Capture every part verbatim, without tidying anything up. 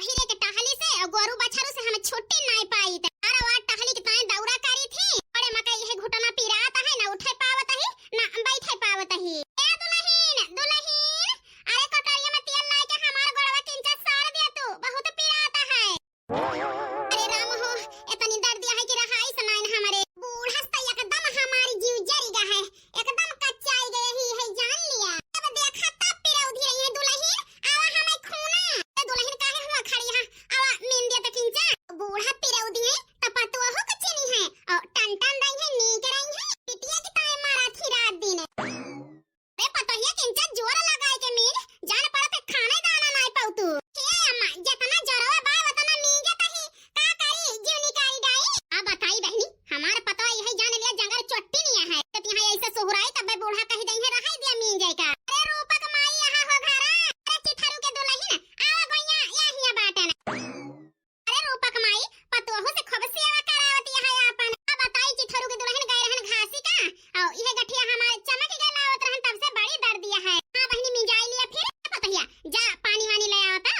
फिरे के टहली से और गोरू बछरू से हम छुट्टी नाई पाई। त अरे वाह, टहली के ताई दौरा करी थी। अरे मका यह घुटना पिरात है, ना उठे पावत ही, ना बैठे पावत ही। ए दुलहिन, दुलहिन, अरे कटोरिया में तेल लाए के हमार गोड़वा किंचा सार दिया तू, बहुत पिरात है। अरे राम हो, इतनी दर्दिया है कि रहाई से नाइन हमरे। बूढ़ा से एकदम हमारी जीव जरी गा है, एकदम कच्चाई गए ही है जान लिया। अब देखा तब पिरौधी रही है दुलहिन, आवा हमें खूना। ए दुलहिन काहे हुआ खड़ी है, आवा मीन दिया तो किंचा। बूढ़ा पिरौधी है, त पतोहो के चीनी है, और टन टन रही है, नीक रही है। बिटिया की ताई मारा थी रात दिन। अरे पतोहिया किंचा जोर लगाए के मींज, जान पड़त है खाना दाना नाई पाऊ तू। हे अम्मा, जितना जोरवा बा उतना मींजे तही, का करी जीव निकारी डाई। अब बताई बहनी, हमार पतवा यही जान लिया जंगल चोट्टी निया है। त यहाँ ऐसे सुहुराई तब बूढ़ा कही दई है रहाई दिया मींजे का। अरे रूपक माई यहाँ हो घरा, अरे चिथरू के दुलहिन, आवा गोइया, या हिया बाटन। अरे रूपक माई, पतोहू से खूब सेवा करावत यहाँ आपन। अब बताई चिथरू के दुलहिन गए रहन घासी का, और यह गठिया हमार चमक गए लावत रहन तब से बड़ी दर्दिया है। हाँ बहनी मिंजाई लिया फिर पतोहिया, जा पानी वानी ले आवता।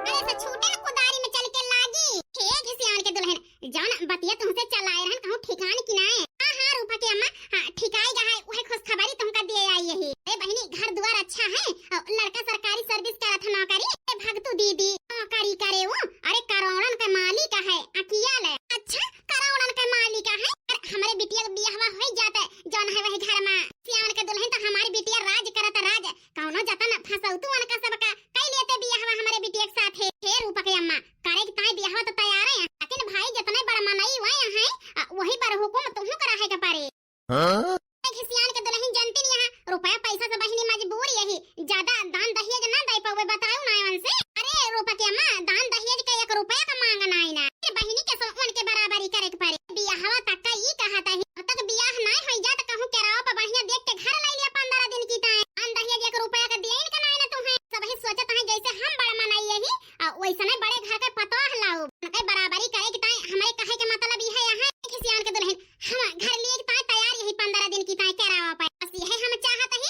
अरे से छूटे कुदारी में चल के लागी। हे घिसियान के दुलहिन, जौन बतिया तुमसे चलाए रहन कहूँ ठिकान की नाए। हाँ, हाँ, रूपा के अम्मा, हाँ, ठिकाई गा है, उहे खुशखबरी तुमका दिए आई यही। अरे बहिनी, घर दुआर अच्छा है, और लड़का सरकारी service करत है नौकरी। ए भगतू दीदी, नौकरी करे वो, अरे करोड़न के मालिक है, अकिया ले। अच्छा, करोड़न के मालिक है, अरे हमरे बिटिया के बियाहवा होई जात है, जौन है वही घर में। सियान के दुलहिन तो हमारी बिटिया राज करत राज, कौनो जतन फंसौतू अनका सबका कई लेते बियाहवा हमरे बिटिया के साथे। हे रूपा के अम्मा, करे के ताई बियाहवा तो तैयार है, लेकिन भाई जितने बड़ मनई हुए हैं, अ, वही पर हुकुम तुहू कराहे के परे। हाँ? ए घिसियान के दुलहिन जनती नहीं है, रुपया पैसा से बहिनी मजबूर यही, ज्यादा दान दहेज ना दे पावे, बताऊ ना उनसे। अरे रूपा के अम्मा, दान दहेज के एक रुपया का मांग ना आई ना, ए बहिनी के सो उनके बराबरी करे के परे। बियाहवा तक का ई कहत है, जब तक बियाह ना होई जात कहूँ केराव पर बढ़िया देख के घर ले लिया पंद्रह दिन की ताई। दान दहेज एक रुपया का दिया इनका ना आई ना तुम्हें, सब ही सोचत है जैसे हम बड़ मनई यही, आ वैसने बड़े घर के पतोह लाओ। उनके बराबरी करे के ताई हमरे कहे के मतलब ई है यहाँ, घिसियान के दुलहिन, हम घर लिए के ताई तैयार यही पंद्रह दिन की ताई केरावा पाए। बस यही हम चाहत ही,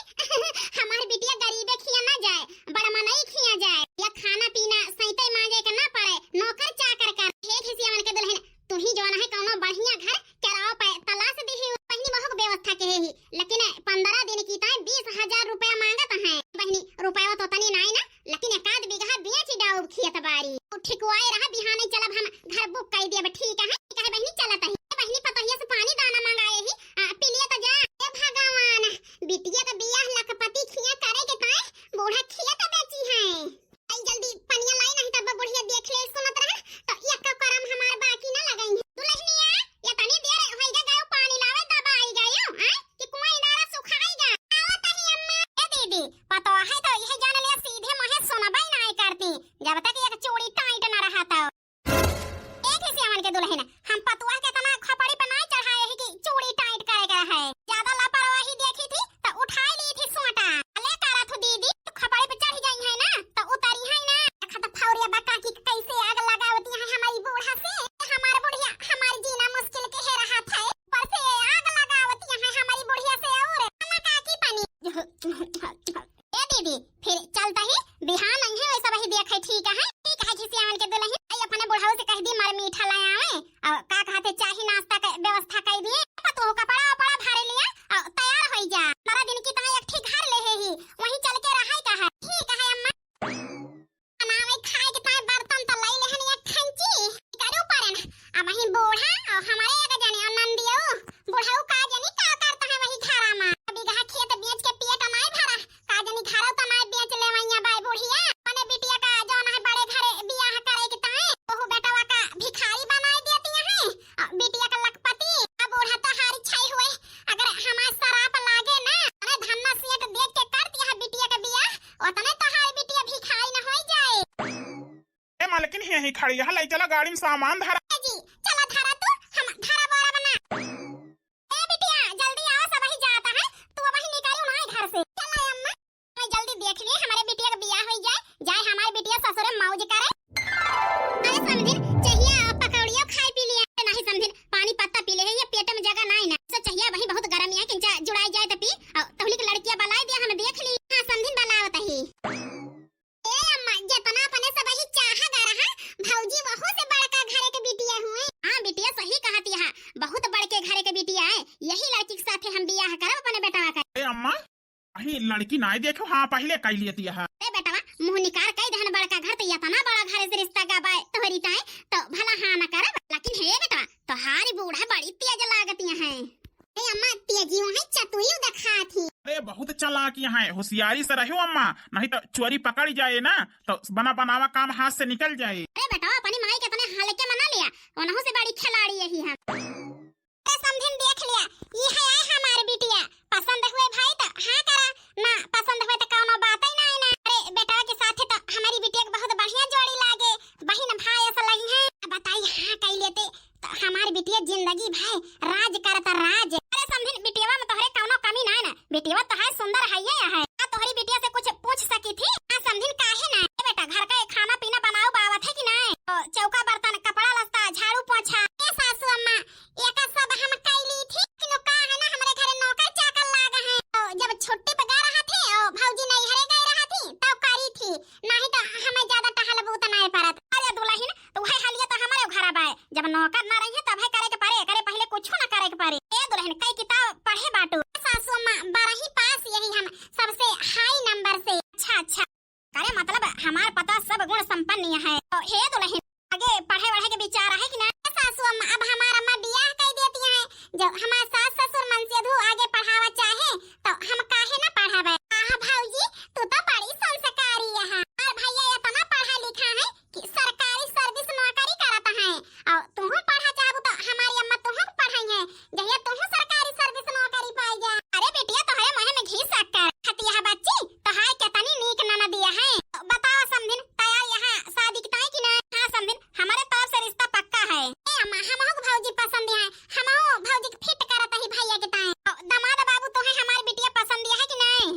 हमार बिटिया गरीबे खिया ना जाए, बड़ मनई खिया जाए। या खाना पीना सैते मांगे के ना पड़े, नौकर चाकर कर। हे घिसियान के दुलहिन, तू ही जौन है कौनो बढ़िया घर केरावा पाए तलाश दी ही, बहिनी बहू के व्यवस्था के ही। लेकिन पंद्रह दिन की ताई बीस हजार रुपया मांगत हैं। बहिनी, रुपया तो तनी नाई ना, लेकिन एक आध बीघा बेच डाउब खेत बारी। तू ठिकवाए रहा, बिहाने चलब हम घर book कर दिया, ठीक है? ठीक है बहिनी, चलत है। बहिनी, पतोहिया से पानी दाना मंगाए ही, आ, पी लिया तो जा। ए भगवान, बिटिया का बियाह लखपति खिया करे के ताई बूढ़ा खेत बेची है। आई जल्दी पनिया लाई, नहीं तब बुढ़िया देख ले सुनत रहे, तो एक करम हमार बाकी ना लगई है। दुलहिनिया, ये तनी देर होई गा गयो पानी लावे, दबा आई गयो, आय? कि कुआं इनारा सुखाई गा। आवत ही अम्मा। ए दीदी, पतोह है तो यह जान लिया सीधे मुँहे सुनबई नाय करती, जब तक एक चूड़ी tight ना रहा तो। एक ही सियावन के दुलहिन, हम पतोह के तना खपड़ी पे नाय चढ़ाए ही कि चूड़ी tight करे के रहे। ज्यादा लापरवाही देखी थी तो उठाई ली थी सोटा। ले करा थू दीदी, खपड़ी पे चढ़ जाई है ना तो उतरी है ना। देखा तो फौरिया बा काकी कैसे आग लगावती है हमारी बूढ़ा से। हमार बुढ़िया, हमार जीना मुश्किल के है रहा था, ऊपर से ये आग लगावती है हमारी बुढ़िया से। और ना काकी पानी। ए दीदी, फिर चलता ही बिहान आई है, वैसा वही देखे, ठीक है? ठीक है, घिसियावन के दुलहिन, आई अपने बुढ़ऊ से कह दी, मार मीठा ले आवे, और का कहते, चाही नाश्ता के व्यवस्था कर दिए, पतोह कपड़ा उपड़ा भरे लिया, और तैयार होई जा। पंद्रह दिन की ताई एक ठीक घर ले है ही, वहीं चल के रहाई का है। ठीक है अम्मा। बनावे खाए के ताई बर्तन तो लाई लेहन एक खंची, करू परन, अब वहीं बूढ़ा और हमारे एक जने और नंदियो, बुढ़ऊ का जनी का करता है वही घरा में। बीघा खेत बेच के पेट नाय भरा, का जनी घरो तो नाय बेच ले वैया बाई बुढ़िया। अपने बिटिया का जौन है बड़े घरे बियाह करे के ताई, ओहू बेटवा का भिखारी बनाई देती है, और बिटिया का लखपति। अब बूढ़ा तो हारी छाई हुए, अगर हमार सराप लागे ना, अरे धन्ना सेठ देख के कर दिया है बिटिया का बियाह, उतने तो हारी बिटिया भिखारी न होई जाए। ए मालकिन, यहीं खड़ी है, ले चला गाड़ी में सामान धरा। ए जी, चला धरा तू, हम धरा बोरा बना। ए बिटिया, जल्दी आवा, सब ही जाता है, तू अब ही निकली ना घर से। चला अम्मा, मैं जल्दी देख लिए, हमारे बिटिया का बियाह हो जाए, जाए हमारे बिटिया ससुरे मौज करे। अरे समधिन, चहिया पकौड़िया खाए पी लिया, नहीं समधिन, पानी पत्ता पी ले है, ये पेट में जगह नहीं ना, सो चहिया वही बहुत गरम है, किंचा जुड़ाई जाए तो पी, और तहली के लड़किया बलाई दिया, हम देख ली। हाँ समधिन, बलावत ही। ए अम्मा, जितना अपने सब ही चाह लड़की नाई देखे, हाँ पहिले कइ लेती है। अरे बेटवा, मुँह निकार कइ देहन बड़का घर, तो इतना बड़ा घर से रिश्ता गबाए तोहरी ताई, तो भला हाँ न करब। लेकिन हे बेटवा, तोहारी बूढ़ा बड़ी तेज लागती है। ए अम्मा, तेजी वहीं चतुरी देखात ही। अरे बहुत चालाक यहाँ है, होशियारी से रहो अम्मा, नहीं तो चोरी पकड़ जाए ना, तो बना बनावा काम हाथ से निकल जाए। अरे बेटवा, अपनी माई के तने हल्के मना लिया, उनहु से बड़ी खिलाड़ी यही हम। अरे समधिन देख लिया, ये है आए हमार बिटिया, पसंद हुए भाई तो हाँ करा, ना पसंद हुए तो कौनो बात ही ना है ना। अरे बेटवा के साथे तो हमारी बिटिया के बहुत बढ़िया जोड़ी लागे, बहिन भाई ऐसा लगी है। बताई हाँ कइ लेते तो हमार बिटिया जिंदगी भर राज करता राज। अरे समधिन, बिटिया में तोहरे कौनो कमी ना है ना, बिटिया तो है सुंदर है ये है। का तोहरी बिटिया से कुछ पूछ सकी थी? हाँ समधिन, काहे ना? ए बेटा, घर का खाना पीना बनाओ बावत है कि ना? ओ, चौका बर्तन, कपड़ा लत्ता, झाड़ू पोछा। ए सासू अम्मा, ये का सब हम कइ ली थी, लेकिन वो का है ना, हमरे घरे नौकर चाकर लाग है। तो जब छुट्टी पे गए रहा थी, ओ भौजी नैहरे गए रहा थी, तब करी थी, नहीं तो हमें ज्यादा टहल बूत नहीं परत। अरे दुलहिन, तो वही हालिया तो हमरे घरा बाय, जब नौकर ना रही है तब है करे के परे, करे पहिले कुछ ना करे के परे। ए दुलहिन, कई किताब पढ़े बाटू? सासू अम्मा, बारहवीं पास यही हम, सबसे हाई नंबर से। अच्छा अच्छा, करे मतलब हमार पता सब गुण संपन्न है। तो हे दुलहिन, आगे पढ़े वढ़े के विचार है कि ना? सासू अम्मा, अब हमार अम्मा बियाह कइ देती हैं, जब हमार सास ससुर मनसेधू आगे पढ़ावा चाहे तो हम काहे ना पढ़ावे। आह भौजी, तू तो बड़ी संस्कारी है। और भैया इतना पढ़ा लिखा है कि सरकारी सर्विस नौकरी करत है, और तुहू पढ़ा चाहबू तो हमारी अम्मा तुहू पढ़ाई है, जहिया तुहू सरकारी सर्विस नौकरी पाई जा। अरे बिटिया, तोहरे मुँह में घी शक्कर खतिया है बच्ची, तोहार केतनी नीक ननदिया है। बताओ समधिन, तैयार यहाँ शादी के ताई कि ना? हाँ समधिन, हमारे तरफ से रिश्ता पक्का है। ए अम्मा, हमहू के भौजी पसंद है, हमहू भौजी के फिट करत ही भैया के ताई। दमाद बाबू, तोहे हमार बिटिया पसंद है कि नहीं?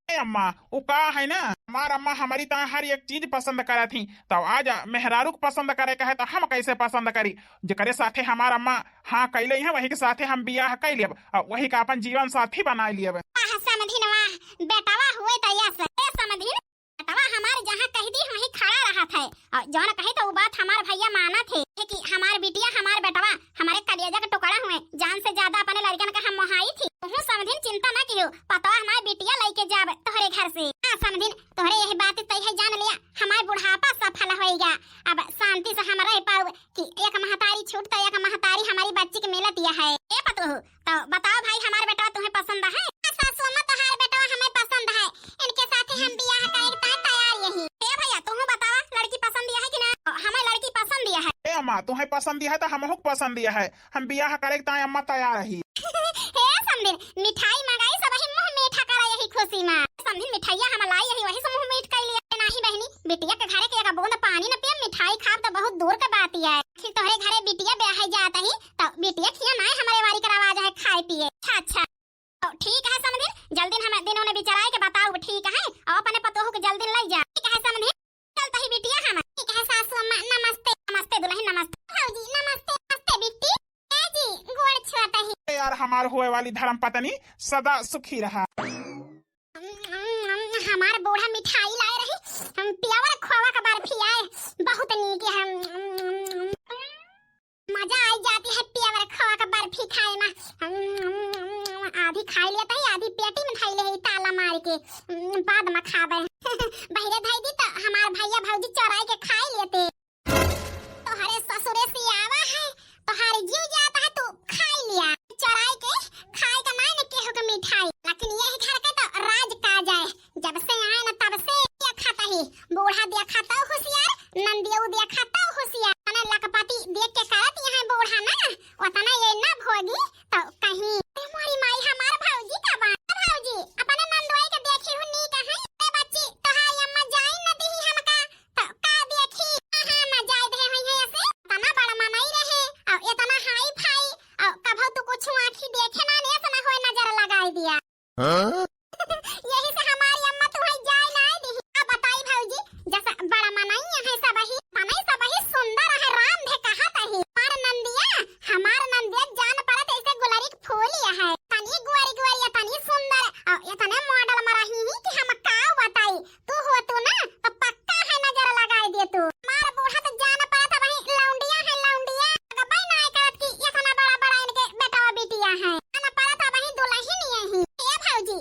ए अम्मा, उ का है ना, हमार अम्मा हमारी ताई हर एक चीज पसंद करत ही, तो आज मेहरारू के पसंद करे का है तो हम कैसे पसंद करी? जेकरे साथे हमार अम्मा हाँ कइले हैं, वही के साथे हम बियाह कइ लेब और वही का अपन जीवन साथी बनाए लेब। वाह समधिन वाह, बेटवा हुए तो यस। ए समधिन, बेटवा हमार जहाँ कह दी वहीं खड़ा रहत है, और जौन कही तो उ बात हमार भैया मानत है कि हमार बिटिया हमार बेटवा हमारे कलेजा के टुकड़ा हुए, जान से ज्यादा अपने लड़कन का हम मोहाई थी। तुहू समधिन चिंता न किहो, पतवा हमार बिटिया लइके जाब तोहरे घर से। हाँ समधिन, तोहरे यही बात तय है, जान लिया हमार बुढ़ापा सफल होइगा, अब शांति से हम रह पाउब कि एक महतारी छूट तो एक महतारी हमारी बच्ची के मिलत यह है। ए पतोहू, तो बताओ भाई, हमार बेटवा तुम्हें पसंद है? हाँ सासू अम्मा, तोहार बेटवा हमें पसंद है, इनके साथे हम बियाह करे के ताई तैयार यही। ए भैया, तुहू बतावा, लड़की पसंद है कि ना? हमें लड़की पसंद है। ए अम्मा, तुम्हें पसंद है तो हमहू के पसंद है, हम बियाह करे के ताई अम्मा तैयार ही। हे समधिन, मिठाई मंगाई, सबही मुँह मीठा करा यही खुशी में। समधिन, मिठाइया हम लाई यही, वही से मुँह मीठ कर लिया। नाही बहनी, बिटिया के घरे के एक बूंद पानी न पियब, मिठाई खाब तो बहुत दूर के बात है। फिर तोहरे घरे बिटिया ब्याहे जात ही, तो बिटिया खिया नाय हमरे वारी के रवाज है खाए पिए। अच्छा, अच्छा। तो ठीक है समधिन, जल्दी हम दिन उन्हें बिचराए के बताओ, ठीक है? और अपने पतोहू के जल्दी लई जा। ठीक है समधिन, चलत ही बिटिया हम। ठीक है सासू अम्मा, नमस्ते। नमस्ते दुलहिन, नमस्ते। भौजी, नमस्ते, नमस्ते बिट्टी। ए जी, गोड़ छुअत ही। ए यार, हमार होए वाली धर्म पत्नी सदा सुखी रहा। हमार बूढ़ा मिठाई लाए रही, हम प्योर खोवा का बर्फी आए, बहुत नीक है। मजा आई जाती है प्योर खोवा का बर्फी खाए में। आधी खाई लेते ही, आधी पेटी में धई ले ही ताला मार के, बाद में खाबे। बहिरे धई दी तो हमार भैया भौजी चोराई के खाई लेते। तोहरे ससुरे से आवा है, तोहार जीव जाता है, तू खाई लिया। चोराई के खाए का नाई न केहू के मिठाई, लेकिन यही घर के तो राज का जाए। जब से आए न तब से देखत ही, बूढ़ा देखा तो होशियार, नंदियो देखा तो होशियार। तने लखपति देख के करत यहाँ बूढ़ा ना, उतना ये ना भोगी तो कहीं। ए मोरी माई, हमार भौजी का बा? भौजी, अपने नंदोई के देखी हूँ नीक है। ए बच्ची, तोहार अम्मा जाई न दिही हमका, तो का देखी? कहाँ न जाए दे हुई है ऐसे? इतना बड़ा मनई रहे, और इतना हाई फाई, और कभो तू कुछ आँखी देखे ना, ने ऐसा ना होए नजर लगाई दिया। हाँ? यही से हमारी अम्मा तुम्हें जाए ना दिही। अब बताई भौजी, जैसा बड़ा मनई है सबही, मनई सबही सुंदर है, राम धे कहा तही। हमार नंदिया, हमार नंदिया जान पड़त ऐसे गुलरी के फूल है। तनी गुआरी गुआरी, तनी सुंदर, और इतने मॉडल में रही ही कि हम का बताई। तू हो तू ना, तो पक्का है नजर लगाई दे तू। हमार बूढ़ा तो जान पड़त वही लौंडिया है, लौंडिया। अगबई ना करत कि इतना बड़ा बड़ा इनके बेटवा बिटिया है। जान पड़त वही दुलहिन यही। ए भौजी,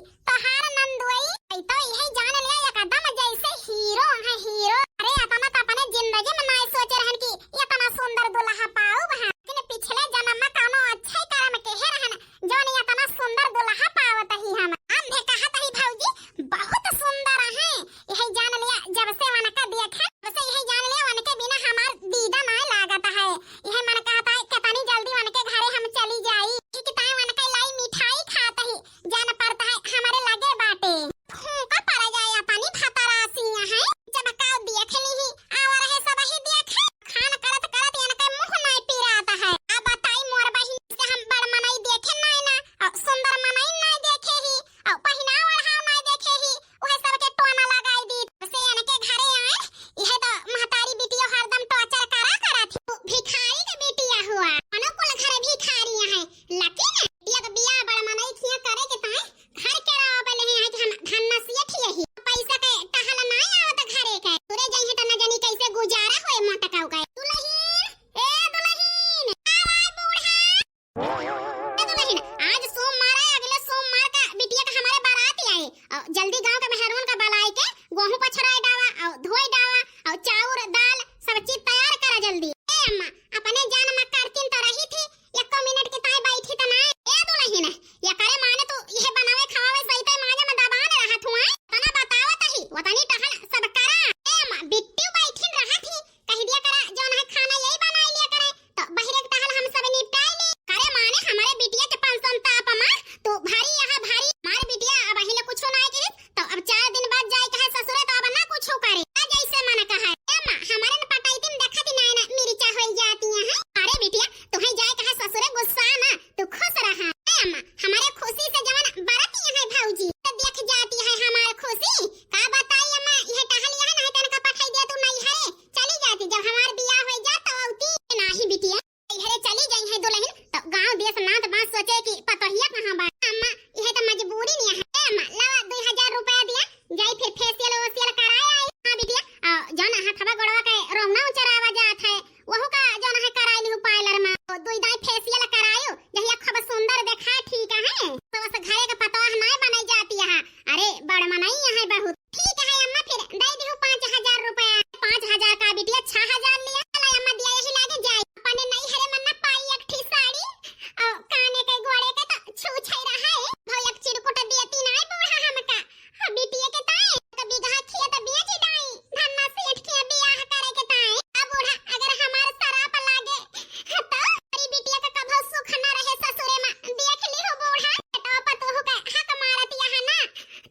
चीज तैयार करा जल्दी। ए अम्मा, अपने जान में करतीन तो रही थी, एको मिनट के ताई बैठी तो नाय। ए दुलहिन, ये करे माने तू ये बनावे खावे सही ते माने में दबान रहत हुआ। तना बतावत ही, वतनी टहल सब करा। ए अम्मा, बिट्टू बैठिन रहत ही, कह दिया करा, जौन है खाना यही बनाई लिया करे, तो बहिरे के टहल हम सब निपटाई ली। करे माने हमरे बिटिया के पाँच सौ ताप मा, तू भारी यहाँ भारी, मार बिटिया अब हिले कुछो नाय करी, तो अब चार दिन बाद जाए कहे ससुरे, तो अब ना कुछो करे, ना जैसे मन कहे। ए माँ, हमारे न पटाई दिन देखा थी नाय ना, मिर्चा होई जाती है। अरे बिटिया, तुम्हें जाए कहे ससुरे गुस्सा ना, तू खुश रहा। ए अम्मा, हमारे खुशी से जवन बरत यहाँ है भौजी, तो देख जाती है हमार खुशी। का बताई अम्मा, ये टहल यहाँ नहीं तनका पठाई दिया तू नहीं है, चली जाती, जब हमार बियाह हो जा तो औती। नाही बिटिया, घरे चली जाई है दुलहिन, तो गाँव देश नात बात सोचे कि पतोहिया कहाँ बा। अम्मा, यह तो मजबूरी नहीं है। ए अम्मा, लावा दो हजार रुपया दिया, जाई फिर फेशियल वेशियल कराए आई। हाँ बिटिया, आ, जौन हथवा गोड़वा के रोमना उचरावा जात है, वहू का जौन है कराई लिहू पार्लर में। तो दुई दाई फेशियल करायो, जहिया खूब सुंदर देखा ठीक है। तो बस घरे के पतोह नाय बनाई जाती है। अरे बड़ मनई है बहुत। ठीक है अम्मा, फिर दे दिहू पाँच हजार रुपया। पाँच हजार का बिटिया, छह हजार लिया। चला अम्मा, दिया यही लागे जाए। अपने नैहरे में ना पाई एक ठी साड़ी और काने के गोड़े के तो छू छै रहा है। भौ एक चिरकुट दिया तीन आए बूढ़ा हमका। हाँ, बिटिया के ताए, तो बीघा खेत बेच डाई, धन्ना सेठ के बियाह करे के ताए। अब बूढ़ा, अगर हमार सराप लागे, तो तोरी बिटिया का कभो सुख न रहे ससुरे में। देख ली हो बूढ़ा, बेटवा पतोह का हक मारत यहाँ ना,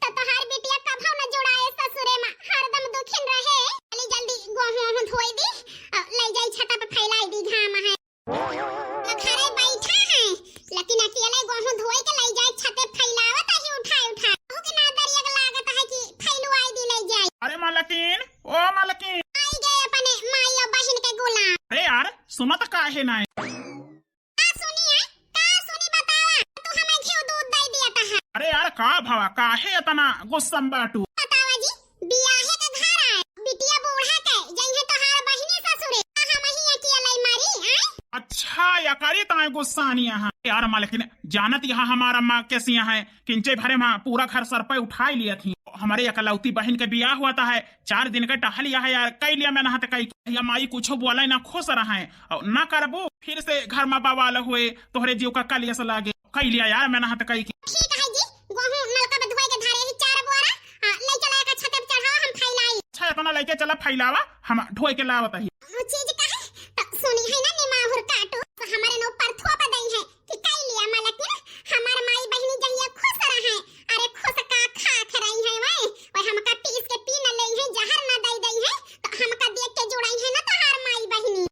तो तोहार बिटिया कभो न जुड़ाए ससुरे में, हरदम दुखिन रहे। चली जल्दी गोहूँ ओहूँ धोई दी, और ले जाई छता पे फैलाई दी, घाम है। तो घरे बैठा है, लेकिन अकेले गोहूँ धोए के लई जाए छते फैलावत ही उठाए उठाए। कहू के ना दरिया के लागत है कि फैलवाई दी लई जाए। अरे मालकिन, ओ मालकिन। आई गए अपने माई और बहिन के गुलाम। अरे यार, सुनत काहे नाय? का सुनी है? का सुनी बतावा? तू हमें घी दूध दे दिया था। अरे यार, का भवा, काहे इतना गुस्सा में बाटू? बतावा जी, बियाहे के घर आए, बिटिया बूढ़ा के, जइहे तोहार बहिनी ससुरे, आ हम ही अकेले मरी, आय? अच्छा, या करी ताए गुस्सानी यहाँ। यार मालकिन, जानत यहाँ हमार अम्मा कैसी यहाँ है, किंचे भरे मा पूरा घर सर पे उठाई लिया थी। हमरे एकलौती बहिन के बियाह हुआ था है, चार दिन के टहल यहाँ यार, कई लिया मेहनत कई, या माई कुछ बोले ना खुश रहे, और ना करबो, फिर से घर मा बवाल हुए, तोहरे जीव का कलेश लागे। कई लिया यार, मेहनत कई के। ठीक है जी, गोहूँ नलका पे धोए के धरे ही चार बोरा, आ, ले चला का छते पे चढ़ावा, हम फैलाई। अच्छा, इतना लेके चला फैलावा, हम ढोए के लावत ही। वो चीज का है, तो सुनी है ना निमाहुर काटू, तो हमारे नो परथुआ पे दई है कि कई लिया मालकिन, हमार माई बहिनी जहिया खुश रहे, अरे खुश का खात रही है वै, वै हमका पीस के पी न लेई है, जहर न दई दई है, तो हमका देख के जुड़ाई है ना तोहार माई बहिनी।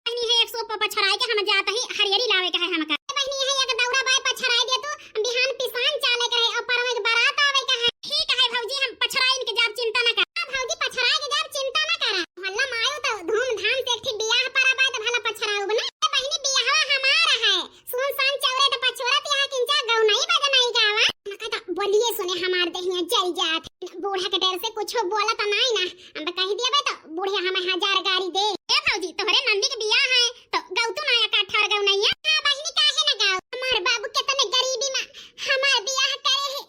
बहिनी है एक सौ प-, पछराए के हम जात ही, हरियरी लावे के है हमका। बहिनी है एक दौरा बाय पछराए दे तू, बिहान पिसान चाले के है और परवे के बारात आवे के है। ठीक है भौजी, हम पछराइन के जाब, चिंता ना कर। हाँ भौजी, पछराए के जाब, चिंता ना कर। भला मायो तो धूमधाम से एक ठे बियाह परा बाय तो भला पछराउब ना। ए बहिनी, बियाहवा हमार है, सुनसान चौरे तो पछोरत यहाँ किंचा गौ नहीं बजनाई गावा। मका तो बोलिए सुने हमार देहिया जल जात। बूढ़ा के डर से कुछ बोला तो नहीं ना, हम तो कह दिया बे तो बूढ़े हमें हजार गारी दे। ए भौजी, तोहरे नंदी के बियाह है, तो गौ तू ना एक अठारह गौ नहीं है। हाँ बहिनी, काहे ना गाओ? हमार बाबू कितने गरीबी में हमार बियाह करे है।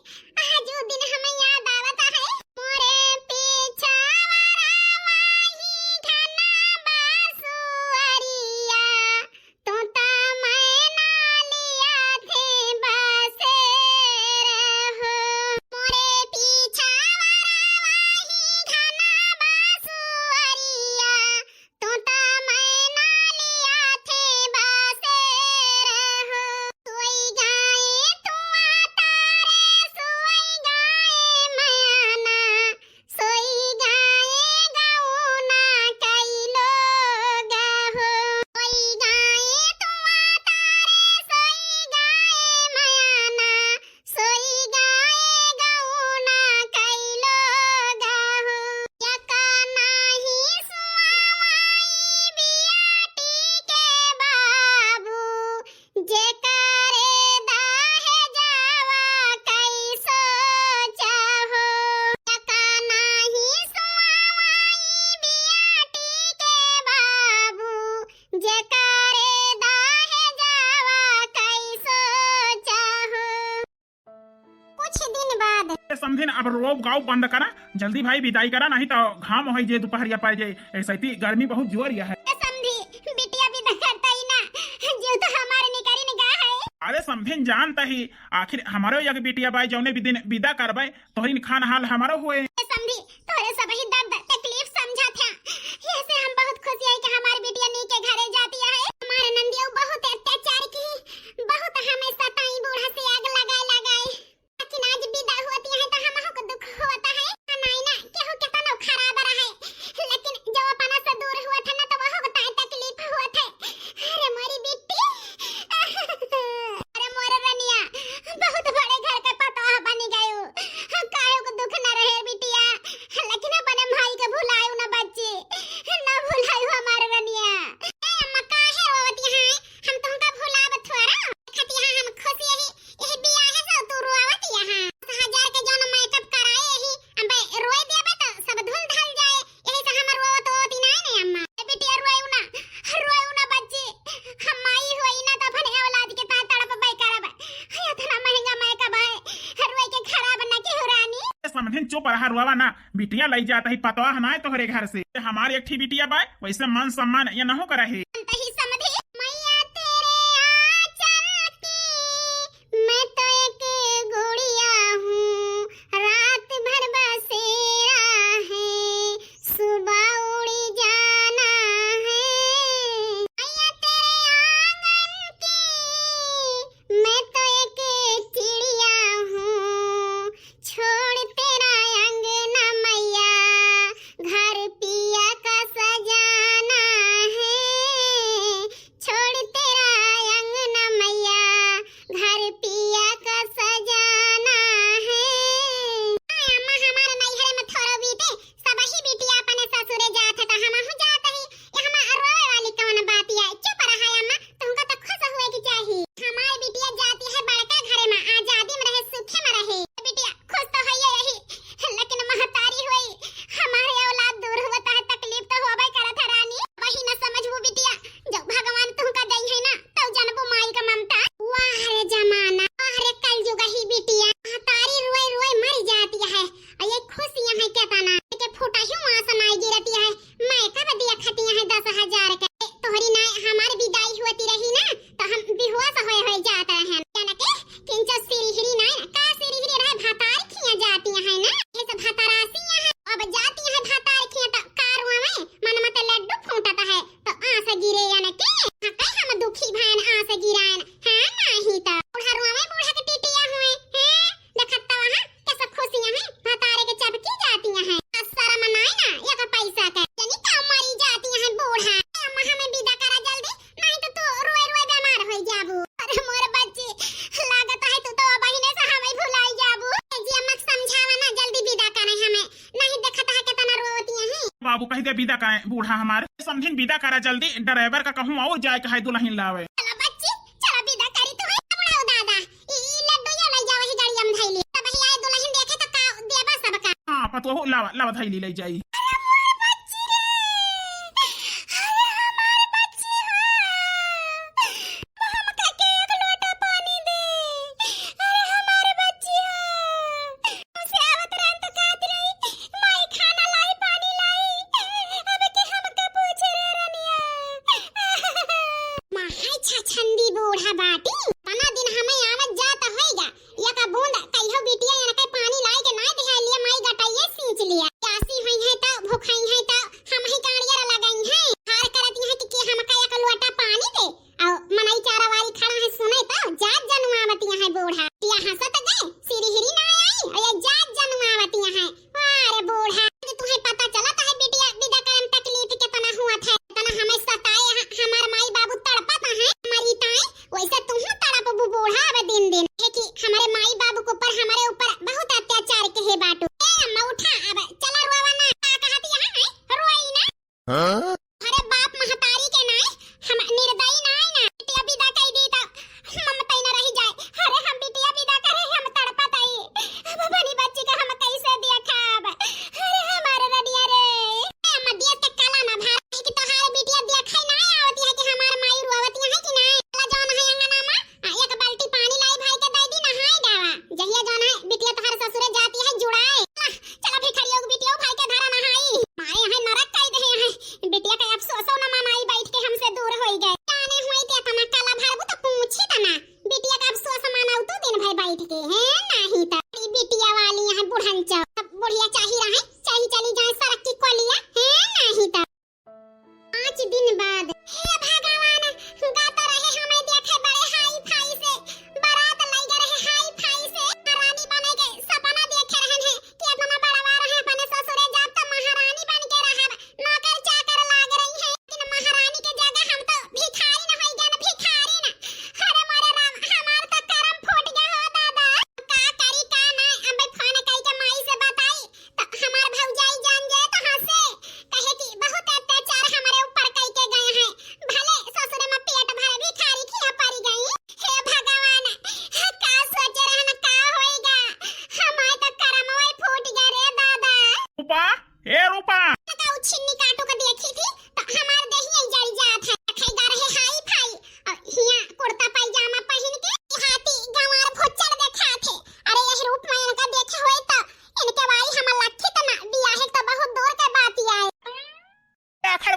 आज वो दिन हमें याद आवत है। मोरे पीछा वाला वही घना बासुअरिया, तू त मैना लिया थे बसेर हो। मोरे पीछा वाला वही अब रोब गाओ बंद करा, जल्दी भाई विदाई करा, नहीं तो घाम होइ जे दुपहरिया पड़ जाए। ऐसे ही गर्मी बहुत जोर यह है। ए समधी, बिटिया विदा करता ही ना, जो तो हमारे निकरी निगाह है। अरे समधिन जानता ही, आखिर हमारो एक बिटिया बाई, जौने भी दिन विदा करबे, तोहरी खान हाल हमारो हुए। ए समधी, तोहरे सबही दर्द तकलीफ समझा था, ऐसे हम बहुत खुश है कि हमार बिटिया नी के घरे जाती है। हमारे नंदियो बहुत अत्याचार की, बहुत हमें सताई, बूढ़ा से आग लगाए लगाए। लेकिन आज विदा होती है तो हमहू को दुख होता है। नाई ना, केहू केतनो खराब रहे, लेकिन जब अपना से दूर हुआ था ना तो वह होता है तकलीफ हुआ था। अरे मोरी बिट्टी, अरे मोरे रनिया, बहुत बड़े घर के पतोह बनी गयो। काहे को दुख न रहे बिटिया, लेकिन अपने भाई के भुलायो ना बच्ची, ना भुलायो हमारे रनिया। ए अम्मा, काहे रोवत यहाँ? हम तुमका भुलाब थोड़ा। देखत यहाँ हम खुश यही, यही बियाह से तू रोवत यहाँ। दस हजार के जौन makeup कराए यही, अबे रोए देबे तो सब धुल धल जाए। यही से हम रोवत होती नहीं, नहीं अम्मा। ए बिटिया रोयो ना, रोयो ना बच्ची। हम माई होई ना तो अपने औलाद के ता तड़प बे करब। हाय, इतना महंगा makeup है, रोए के खराब ना केहू रानी। ए समधिन चुप रहा, रोवा ना। बिटिया लई जात ही पतोह ना है तोहरे घर से। हमार एक ठी बिटिया बाय, वैसे मान सम्मान ये नहु करही। अंत ही समधी, मैया तेरे आंचल की मैं तो एक गुड़िया हूँ, रात भर बसेरा है, सुबह उड़ जाना है। मैया तेरे आंगन की मैं तो एक चिड़िया हूँ, छोड़ तेरा अंगना मैया, घर पिया का सजाना है। छोड़ तेरा अंगना मैया, घर पिया का सजाना है। आय अम्मा, हमारे नैहरे में थोड़ो बीते, सबही बिटिया अपने ससुरे जात है, तो हमहू जात ही। ये हमार रोवे वाली कौन बात है? चुप रहा अम्मा, तुमका तो खुश हुए की चाही। हमारी बिटिया जाती है बड़का घरे में, आजादी में रहे, सुखे में रहे। बिटिया खुश तो है यही, लेकिन महतारी हुई, हमारे औलाद दूर हुआ तो है, तकलीफ तो होबे करत है रानी। वही न समझबू बिटिया, जब भगवान तुमका दई है ना, तब जानबू माई का ममता। वाह रे जमाना, वाह रे कलयुग ही बिटिया, महतारी रोए रोए मर जाती है, और ये खुश यहाँ केतना के फूटा ही वहाँ से नाई गिरती है। मैं कब दिया खतिया है दस हजार के? तोहरी ना हमार विदाई होती रही ना, तो हम बेहोश होए होए जात रहे। जाना के किंचा सिरहिरी ना, का सिरहिरी रहे, भतार खिया जाती है ना, ये सब भतारासी है। अब जाती है भतार खिया तो का रोवे, मन में तो लड्डू फूटत है, तो आंस गिरे यानी के। हाँ, कई हम दुखी भैन आंस गिरान, हाँ, नहीं तो। बूढ़ा रोवे, बूढ़ा के टिटिया हुए, हैं? देखत तो वहाँ कैसे खुशियाँ हैं, भतारे के चपकी जाती हैं। आ शर्म नाई ना, एक पैसा के। जनी का मरी जाती हैं बूढ़ा। ए अम्मा, हमें विदा करा जल्दी, नहीं तो तू रोए रोए बीमार हो जाबू। अरे मोर बच्ची, लागत है तू तो बहिने से हमें भुलाई जाबू। ए जी अम्मा के समझावा ना, जल्दी विदा करे हमें, नहीं देखत है कितना रोती हैं। बाबू कह दे विदा करें बूढ़ा हमार। समधिन विदा करा जल्दी, ड्राइवर का कहूँ और जाए के है दुल्हन लावे। चला बच्ची, चला विदा करी तू है बुढ़ऊ दादा। ई, ई लड्डू ये लई जाओ ही गाड़ी हम धइली। तब ही आए दुल्हन देखे तो का देबा सबका। हाँ, पतोहू लावा, लावा धइली लई जाई। अरे मोर बच्ची रे, अरे हमार बच्ची हो, हमका के एक लोटा पानी दे। अरे हमार बच्ची हो, से आवत रहन तो कहत रही, "माई खाना लाई, पानी लाई, अब के हमका पूछे रे रनिया।" माई छछंदी बूढ़ा बाटी, तना दिन हमें आवत जात होइगा, एक बूंद कहियो बिटिया एनके पानी लाई के नाई दिहा लिया, माई गटइये सींच लिया। प्यासी हुई है तो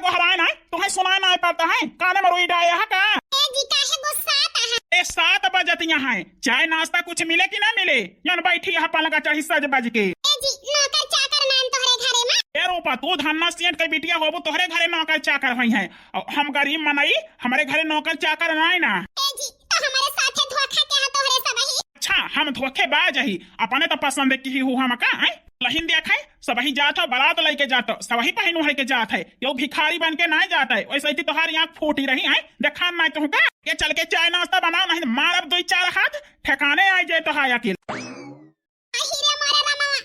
गोहराए नाहीं, तुहैं सुनाए नाहीं पड़त है, काने में रुई डाए है का? ए जी, काहे गुस्सात है? ए, सात बजत यहाँ है, चाय नाश्ता कुछ मिले कि ना मिले? यन बैठी है पलंग चढ़ी सज बज के। ए जी, नौकर चाकर नाहीं तोहरे घरे में? ए रूपा, तू धन्ना सेठ के बिटिया होबू, तोहरे घरे नौकर चाकर होइहैं। अउ हम गरीब मनई, हमरे घरे नौकर चाकर नाहीं ना। ए जी, तो हमरे साथे धोखा किहा तोहरे सबही? अच्छा, हम धोखेबाज ही, अपने तो पसंद किही हू हमका, हैं? दुलहिन देखै, सबही जात हो, बारात लइके जात हो, सबही पहिन ओढ़ के जात है। केहू भिखारी बन के नाहीं जात है, वैसे ही तोहार आँख फूटी रही है, देखा नाहीं तुहका। ये चल के चाय नाश्ता बनाओ, नाहीं मारब दुई चार हाथ, ठेकाने आइ जाए तोहार अकिल। अहि रे मोरे रमवा,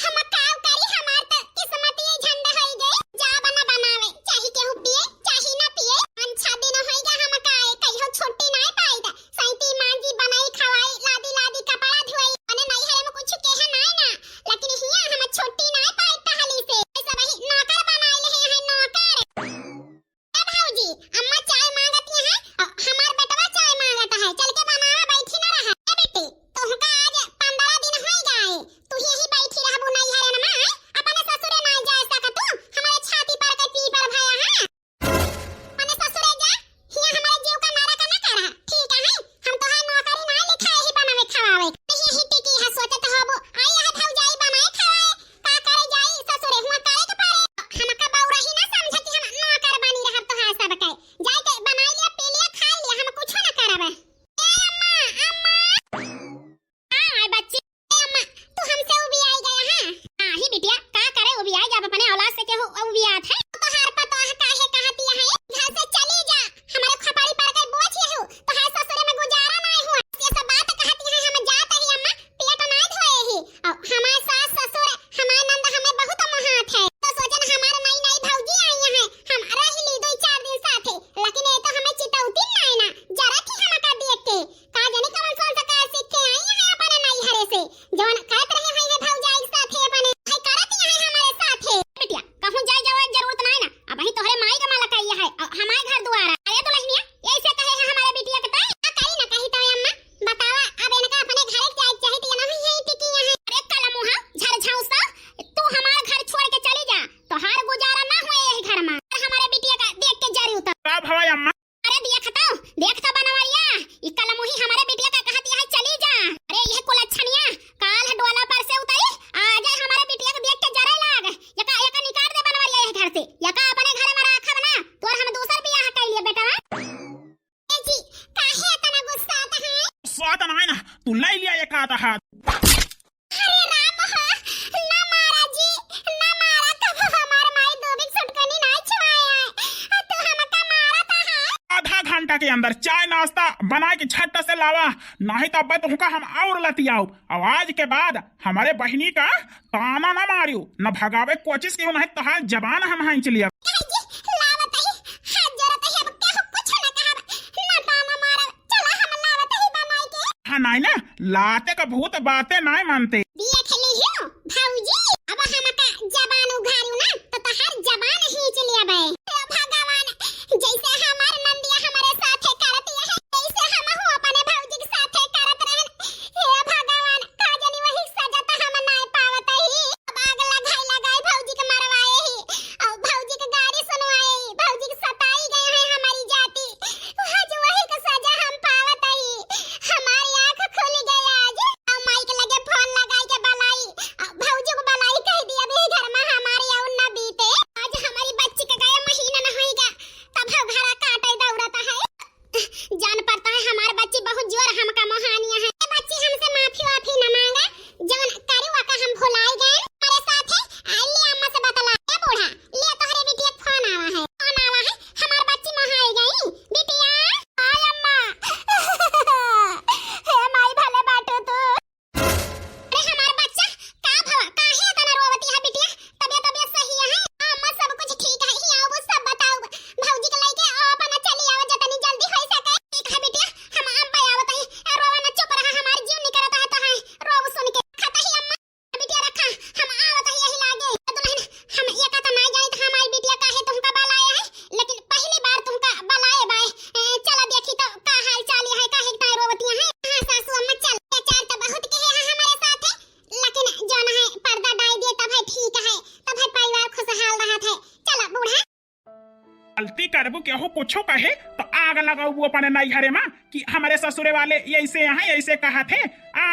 हम काउ करी, हमार त किस्मतिये झंड होइ गए। जा बना बनावे, चाही केहू पिए, चाही ना पिए। पाँच छह दिन होइ गए हम काए, कहियो छुट्टी नाहीं पाइत। सैती मांजी, बनाई खवाई, लादी लादी कपड़ा धोई। अने नैहरे में कुछ केहे नाहीं ना, लेकिन हियां हम छुट्टी नाहीं पाइत तहली से। ऐसा वही नौकर बनाई ले हैं, नौकर। ए भौजी, अम्मा चाय मांगत है, अ, हमार बेटवा चाय मांगत है, चल के बनावा, बैठी ना रहा। ए बेटी, तोहका आज पन्द्रह दिन होइ गए, तू यही बैठी रहबू नैहरन में, अपने ससुरे ना जा सकतू, हमारे छाती पर के पीपर भया है। अपने ससुरे जा, हियां हमारे जीव का नरक न करा, ठीक है? हम तोहार नौकरी ना लिखाए ही बनावे खवावे, यही टिकी है, सोचत होबू, आई है भौजाई बनाए खवाए, का करे जाई ससुरे, हुआ करे के पड़े। हमका बउरही ना समझ कि हम नौकर बनी रहब तोहार सबके। जाए के बनाई लिया, पी लिया, खाई लिया, हम कुछो ना करब। ए अम्मा, अम्मा। हाँ, आए बच्ची। ए अम्मा, तू हमसे उबियाई गया है? हाँ ही बिटिया, का करे उबियाई, जब अपने औलाद से केहू उबियात है। तोहार पतोह काहे कहती है, घर से चली जा, हमारे खपड़ी पर के बोझ यहू, तोहार ससुरे में गुजारा नाहीं हुआ। ये सब बात कहती है, हम जात ही अम्मा, पेट ना धोए ही। अउ हमार सास ससुर, हमार नंद हमें बहुत मोहात है। तो सोचन हमार नई नई भौजी आई हैं, हम रह ली दो चार दिन साथे, लेकिन ये तो हमें चितौती नाहीं ना, जरा थी हमका देख के। का जाने कौन संस्कार सीख के आई हैं अपने नैहरे से, जौन करत रहे हैं ये भौजाई के साथे अपने, है करत ही हैं हमारे साथे। बिटिया, कहूँ जाए जावे के जरूरत नाहीं ना, अबही तोहरे माई का माला कही है, अउ हमार घर दुआर है। अरे दुलहिनिया, ऐसे कहे है हमारे बिटिया के तय? का करी ना कही तय अम्मा? बतावा, अब इनका अपने घरे जाए के चाही तो ये नहीं है टिकी यहाँ। अरे कलमुहा, झरझौसा, तू हमार घर छोड़ के चली जा, तोहार गुजारा ना हुए यही घर में। और हमारे बिटिया का देख के जरी उतर। का भवा अम्मा? अरे देख तो, देख तो बनवरिया, ई कलमुही हमारे बिटिया का कहती है चली जा। अरे यह कुलच्छनिया, काल डोला पर से उतरी, आ जाए हमारे बिटिया के देख के जरे लाग। यका, यका निकाल दे बनवरिया यह घर से, यका अपने घर में राखब ना, तोर हम दूसर बियाह कर लिए बेटवा। ए जी, काहे इतना गुस्सात है? गुस्सात नाहीं ना, तू ले लिया एक आधा हाथ। अरे राम हो, ना मारा जी, ना मारा, कब हमार माई दूबी के सुटकनी नाहीं छुआए है, आ तू हमका मारत है। आधा घंटा के अंदर चाय नाश्ता बनाए के झट से लावा, नाहीं तो अब्बे तुहका हम और लतियाउब। अउ आज के बाद हमारे बहिनी का ताना ना मारियो, न भगावे कोशिश कियो, नहीं तोहार जबान हम हाँच लिया। ए जी, लावत ही, हाथ जोड़त ही, अब केहू कुछ न कहब, ना ताना मारब, चला हम लावत ही बनाई के। हाँ, नाहीं ना, लाते का भूत बातें नाहीं मानते। देख लियो, भौजी, अब हमका जबान उघारू ना, तो तोहार जबान हाँच लियाबे। हे भगवान, जैसे हमार नंदिया हमारे साथे करती है, वैसे हमहू अपने भौजी के साथे करत रहन। हे भगवान, का जानी वही सजा तो हम नाय पावत ही। अब आग लगाई लगाई भौजी के मरवाए ही, और भौजी के गारी सुनवाए ही, भौजी के सताई गए हैं हमारी जाति। आज वही का सजा हम पावत ही। हमारी आँख खुल गई आज। और माई के लगे फोन लगाई गलती करबू, केहू कुछो कहे तो आग लगउबू अपने नैहरे मा कि हमरे ससुरे वाले ऐसे यहाँ ऐसे कहत है।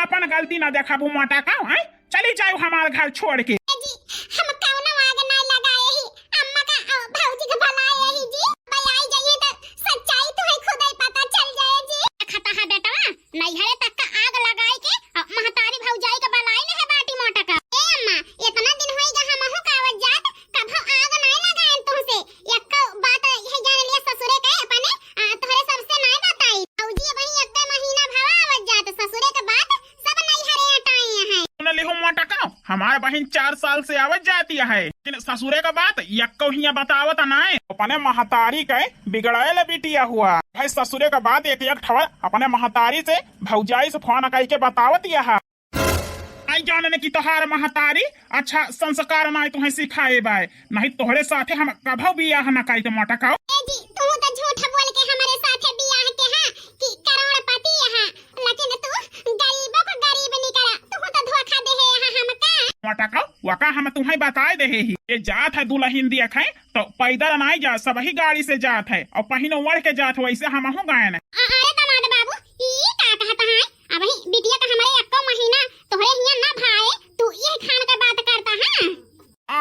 आपन गलती ना देखबू मोटकऊ, हैं? चली जाओ हमार घर छोड़ के। ए जी, हम कउनो आग ना लगाए ही, अम्मा का, अ, भौजी के बुलाए ही जी। भाई आई जाइए तो सच्चाई तो है खुद ही पता चल जाए जी। खता है बेटवा, नैहरे तक का आग लगाए के, अ, महतारी भौजाई के बुलाए ले है बाटी मोटकऊ। ए अम्मा, इतना दिन होई गा हमहू का आवत जात, कभो आग नाई लगाएन तुहसे। एक्को बात है जान लिया ससुरे के अपने, आ, तोहरे सबसे नाई बताई। भौजी अबही एक्के महीना भवा आवत जात, ससुरे के बात सब नैहरे अटाए हैं। सुन लिहो मोटकऊ, हमार बहिन चार साल से आवत जाती है, लेकिन ससुरे के बात एक्को हियाँ बतावत नाई। अपने महतारी के बिगड़ाए ले बिटिया हुआ है, ससुरे के बात एक एक ठवर अपने महतारी से, भौजाई से फोन कई के बतावत यह। आई जानने की तोहार महतारी अच्छा संस्कार नाई तुहें सिखाए बाय, नहीं तोहरे साथे हम कभो बियाह न करी तो मोटकऊ। ए जी, तू तो झूठ बोल के हमारे साथे बियाह के हा कि करोड़पति हा, लेकिन तू गरीबों को गरीब निकला, तू तो धोखा दे है यहाँ हमका। मोटकऊ, वका हम तुहें बताए दे ही, ये जात है दुल्हन दिया खाए तो पैदल नाई जा, सबही गाड़ी से जात है और पहिनो ओढ़ के जात है, वैसे हमहू गायन। अ-, अरे दामाद बाबू, ई का कहत है? अबही बिटिया का हमरे एक्को महीना तोहरे हियाँ ना भाए, तू ये खान के बात करता है?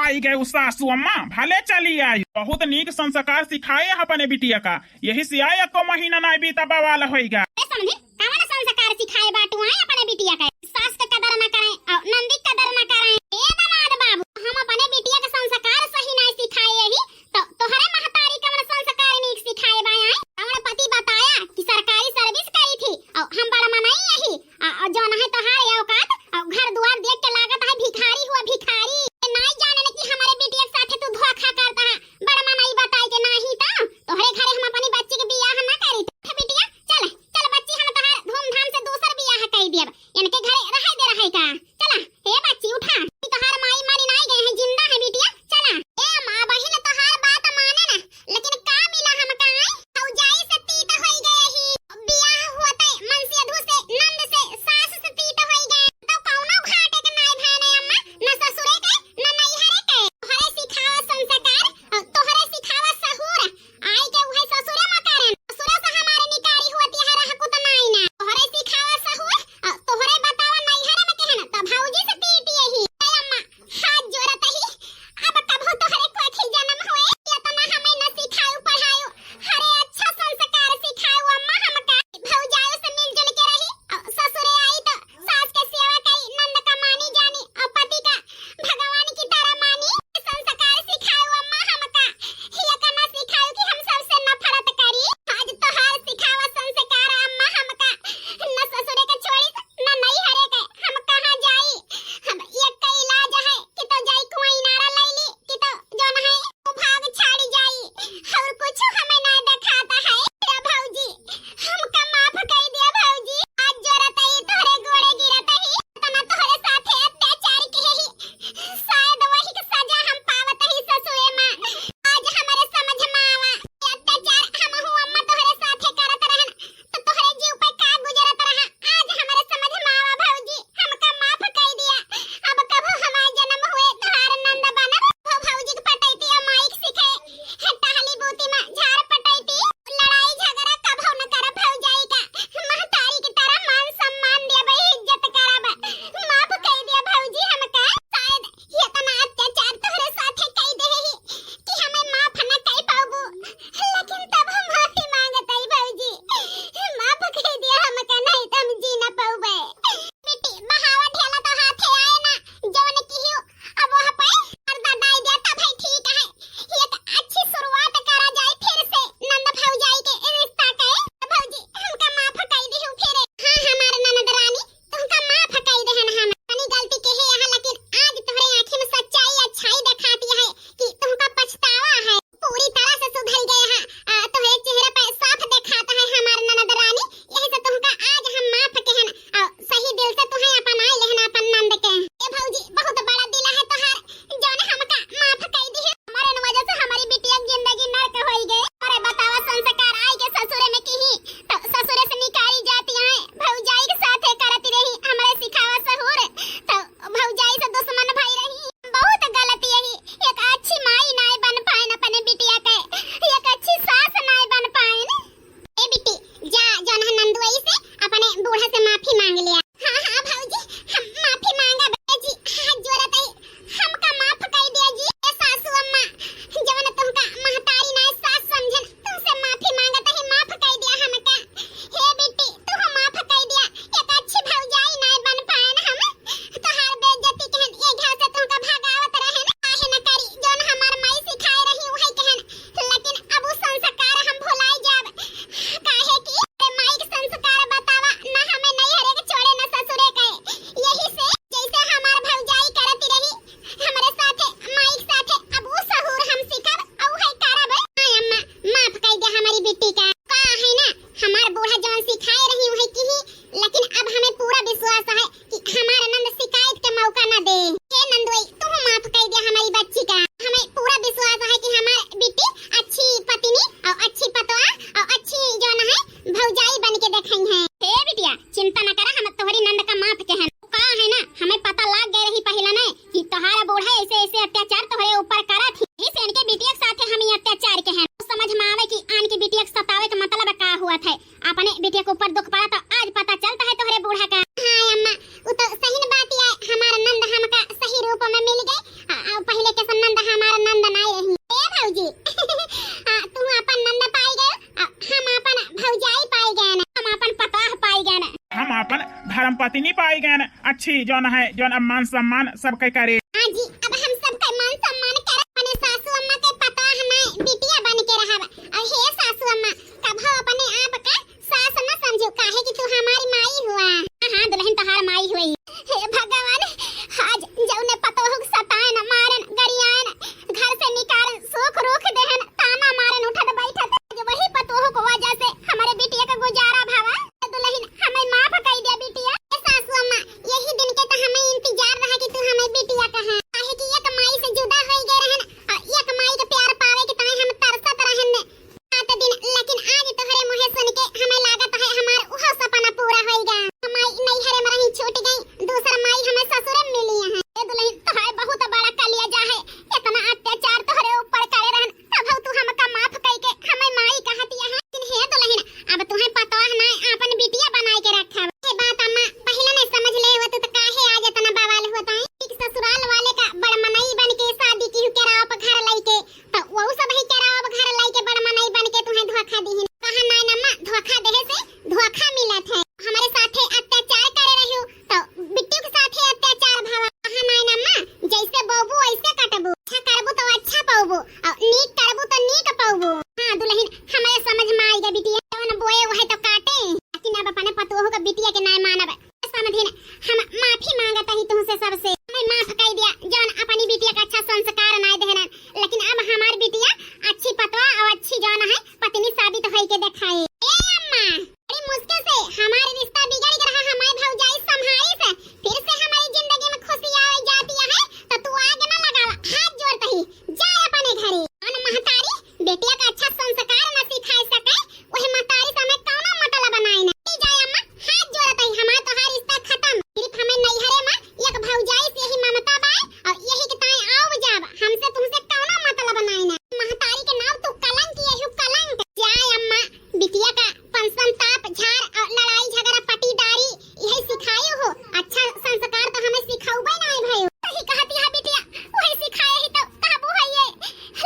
आई गए उ सासू अम्मा, भले चली आई। बहुत नीक संस्कार सिखाए अपने बिटिया का, यही से आए एक्को महीना ना बीता बवाल होइगा। ए समधी, कवन संस्कार सिखाए बाटू आए अपने बिटिया का? सास के कदर न करें और नंदी के कदर न करें। ए दामाद बाबू, हम अपने बिटिया के संस्कार सही नहीं सिखाए यही, तो तोहरे महतारी कवन संस्कार नीक सिखाए बा आए? कवन पति बताया कि सरकारी सर्विस करी थी और हम बड़ मनई यही, आ, आ, जौन है तोहार ये औकात, आ, घर दुआर देख के लागत है भिखारी हुआ भिखारी। ये नाई जानने कि हमारे बिटिया के साथे तू धोखा करता है। बड़ मनई बताई के नाही तो तोहरे घरे हम अपनी बच्ची के बियाह ना करी। उठ बिटिया, चल, चल बच्ची, हम तोहार धूमधाम से दूसर बियाह कई देब। इनके घरे रहे दे रहे का। चला, हे बच्ची उठा। तोहार माई मानी नाई हम पत्नी पाई गए न, अच्छी जौन है, जौन अब मान सम्मान सबके करे। हाँ जी, अब हम सबके मान सम्मान करे, अपने सासू अम्मा के पतोह हमार बिटिया बन के रहब। और हे सासू अम्मा, कभो अपने आप का सास न समझो, काहे कि तू हमारी माई हुआ। हाँ, हाँ, दुल्हन तोहार माई हुई। हे भगवान, आज जौने पतोह के सतायन, मारन, गरियायन, घर से निकालन, सूख रूख देहन, ताना मारन उठत बैठत, आज वही पतोह के वजह से हमरे बिटिया का गुजारा भवा। दुल्हन, हमें माफ कई दे बिटिया। ए सासू अम्मा, यही दिन के तो हमें इंतजार रहा कि तू हमें बिटिया कहा, काहे कि एक माई से जुदा होई गए रहन, और एक माई के प्यार पावे के ताई हम तरसत रहन। रात दिन, लेकिन आज तोहरे मुँहे सुन के हमें लागत है हमार उहो सपना पूरा होइगा। हमारी नैहरे में रही छूट गई, दूसर माई हमें ससुरे में मिली है। ए दुल्हन, तोहरे बहुत बड़ा कलेजा है, इतना अत्याचार तोहरे ऊपर करे रहन, तब तू हमका माफ कई के हमें माई कहतिया है। लेकिन हे दुल्हन, अब तुहे पतोह ना, आपन बिटिया बनाए के रखब। ये बात अम्मा पहले नहीं समझ ले होत तो काहे आज इतना बवाल होता है? एक ससुराल वाले का बड़ मनई बन के शादी की केराव पर घर लइके, तो वो सब ही केराव घर लइके बड़ मनई बन के तुहे धोखा दीहिन। कहा नाय अम्मा, धोखा देहे से धोखा मिलत है। हमारे साथे अत्याचार करे रहियो, तो बिट्टू के साथे अत्याचार भवा। कहा नाय अम्मा, जैसे बोबू वैसे कटबू। अच्छा करबू तो अच्छा पौबू, और नीक करबू तो नीक पौबू। हाँ दुल्हन, हमारे समझ में आइगा बिटिया, जवन बोए वही तो काटे। लेकिन अब अपने पतोह का बिटिया के नाय मानब। समधिन, हम माफी मांगत ही तुमसे सबसे। हमें माफ कर दिया, जवन अपनी बिटिया का अच्छा संस्कार नाय देहन। लेकिन अब हमार बिटिया अच्छी पतवा और अच्छी जवन है पत्नी साबित होई के देखाए। ए अम्मा, बड़ी मुश्किल से हमारे रिश्ता बिगड़ के रहा, हमारे भौजाई संभारी से फिर से हमारी जिंदगी में खुशी आवे जाती है, तो तू आग ना लगावा, हाथ जोड़त ही जा अपने घरे। अन महतारी बेटिया का अच्छा संस्कार ना सिखाए सके, वही महतारी से हमें कौनो मतलब बनाए ना। ले जाए अम्मा, हाथ जोड़त ही, हमार तोहार रिश्ता खत्म। सिर्फ हमें नैहरे में एक भौजाई से ही ममता बा, और यही के ताई आव जाब, हमसे तुमसे कौनो मतलब बनाए ना। महतारी के नाम तू कलंक, यही कलंक। जाए अम्मा, बिटिया का पनसन ताप झार और लड़ाई झगड़ा पटीदारी यही सिखायो हो। अच्छा संस्कार तो हमें सिखाउबे ना है भयो। सही कहती है बिटिया, वही सिखाए ही तो काबू है ये।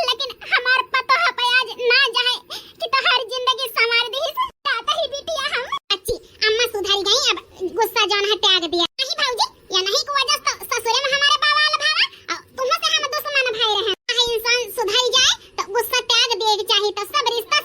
लेकिन हमार पतोह पे आज ना जाए कि तोहार जिंदगी संवार दी। जाता ही बिटिया हम। अच्छी अम्मा सुधर गई, अब गुस्सा जौन है त्याग दिया। नहीं भौजी, या नहीं की वजह से तो ससुरे में हमारे बवाल भावा और तुम्हें से हम दुश्मन भाई रहे। चाहे इंसान सुधर जाए तो गुस्सा त्याग दिए के चाहिए, तो सब रिश्ता